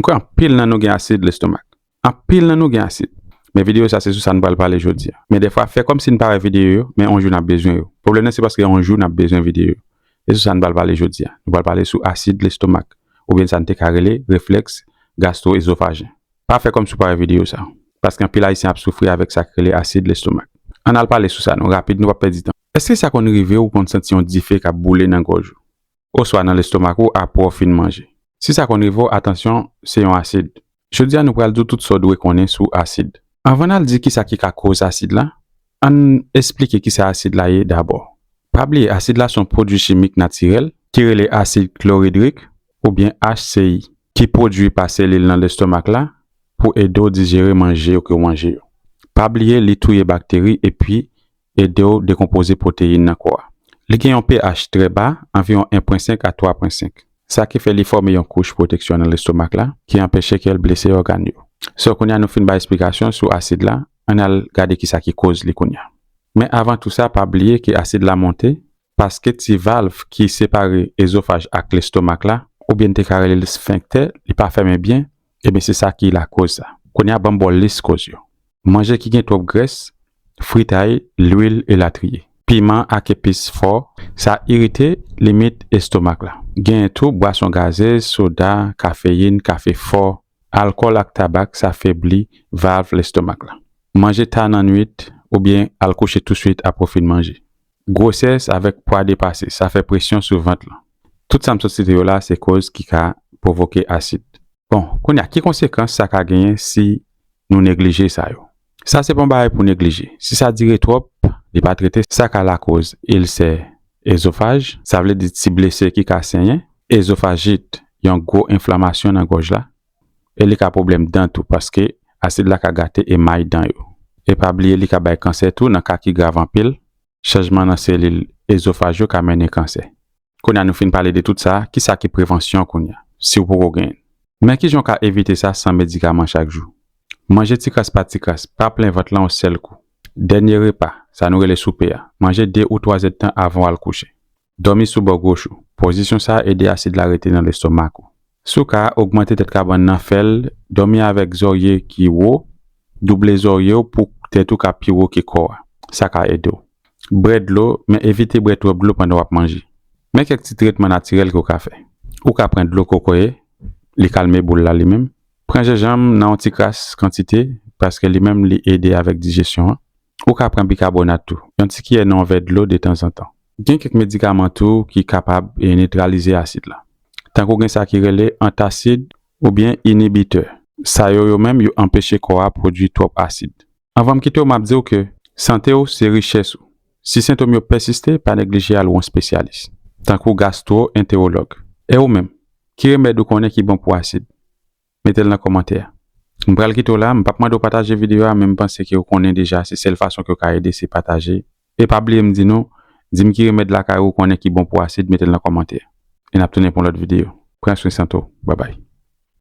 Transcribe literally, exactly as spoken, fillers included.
Anpil nan nou gen asid lestomak. Anpil nan nou gen asid. Men videyo sa se sou sa n pral pale jodi a. Men defwa fè kòmsi n pa wè videyo yo, men yon jou n ap bezwen yo. Pwoblèm nan se paske yon jou n ap bezwen videyo yo. E sou sa n pral pale jodi a. Nou pral pale sou asid lestomak, oubyen sa n te ka rele reflèks gastro-ezofajen. Pa fè kòmsi w pa wè videyo sa, paske anpil Ayisyen ap soufri avèk sa k rele asid lestomak. Ann al pale sou sa non, rapid, nou p ap pèdi tan. Èske sa konn rive w konn santi yon dife k ap boule nan gòj ou, oswa nan lestomak ou apre w fin manje? Si sa konn rive w, atansyon, se yon asid. Jodi a nou pral di w tout sa w dwe konnen sou asid. Anvan n al di kisa ki ka koz asid la, ann esplike kisa asid la ye dabò. Pa bliye, asid la se yon pwodui chimik natirèl ki rele asid kloridrik, oubyen H C l, ki pwodui pa selil nan lestomak la pou ede w dijere manje yo ke w manje yo. Pa bliye li touye bakteri epi ede w dekonpoze pwoteyin nan kò a. Li gen yon pH trè ba, anviwon en pwen senk a twa pwen senk. Sa ki fè li fòme yon kouch pwoteksyon nan lestomak la ki anpeche ke l blese ògàn yo. So, kounye a nou fin bay esplikasyon sou asid la, ann al gade kisa ki koz li kounye a. Men avan tou sa, pa bliye ke asid la monte paske ti valv ki separe ezofaj ak lestomak la, oubyen n te ka rele l sfenktè, li pa fèmen byen, ebyen se sa ki lakoz sa. Kounye a, ban m ba w lis koz yo. Manje ki gen twòp grès, fritay, lwil, elatriye. Piman ak epis fò, sa irite limit estomak la. Genyen tou bwason gazez, soda, kafeyin, kafe fò, alkòl ak tabak, sa febli valv lestomak la. Manje ta nan nwit oubyen al kouche touswit apre w fin manje. Gwosès avèk pwa depase, sa fè presyon sou vant lan. Tout sa m sot site yo la, se koz ki ka pwovoke asid. Bon, kounye a, ki konsekans sa ka genyen si nou neglije sa yo? Sa se pa yon bagay pou neglije. Si sa dire twòp, li pa trete, sa ka lakoz ilsè ezofaj, sa vle di ti blese ki ka senyen, ezofajit, yon gwo enflamasyon nan gòj la, e li ka pwoblèm dan tou, paske asid la ka gate emay dan yo. E pa bliye, li ka bay kansè tou nan ka ki grav anpil, chanjman nan selil ezofaj yo ka mennen kansè. Kounye a nou fin pale de tout sa, kisa ki prevansyon kounye a, si w poko genyen? Men kijan w ka evite sa san medikaman chak jou? Manje ti kras pa ti kras, pa plen vant lan yon sèl kou. Dènye repa, sa nou rele soupe a, manje de ou twa zèdtan avan w al kouche. Dòmi sou bò goch ou. Pozisyon sa a ede asid la rete nan lestomak ou. Si w ka, ogmante tèt kabann nan, fè l, dòmi avèk zòrye ki wo, double zòrye w pou tèt ou ka pi wo ke kò a. Sa ka ede w. Bwè dlo, men evite bwè twòp dlo pandan w ap manje. Men kèk ti tretman natirèl ke w ka fè. Ou ka pran dlo kokoye, li kalme boul la li menm. Pran jenjanm nan yon ti kras kantite, paske li menm li ede avèk dijesyon an. Ou ka pran bikabonat tou, yon ti kiyè nan yon vè dlo detanzantan. Gen kèk medikaman tou ki kapab, e, netralize asid la. Tankou gen sa ki rele antasid oubyen inibitè. Sa yo, yo menm, yo anpeche kò a pwodui twòp asid. Anvan m kite w, m ap di w ke sante w se richès ou. Si sentòm yo pèsiste, pa neglije al wè yon espesyalis, tankou gastwoentewològ. E ou menm, ki remèd ou konnen ki bon pou asid? Mete l nan kòmantè a. M pral kite w la, m p ap mande w pataje videyo a, men m panse ke w konnen deja, se sèl fason ke w ka ede, se pataje. E pa bliye m di nou, di m ki remèd lakay ou konnen ki bon pou asid, mete l nan kòmantè. E n ap tounen pou yon lòt videyo. Pran swen sante w. Babay.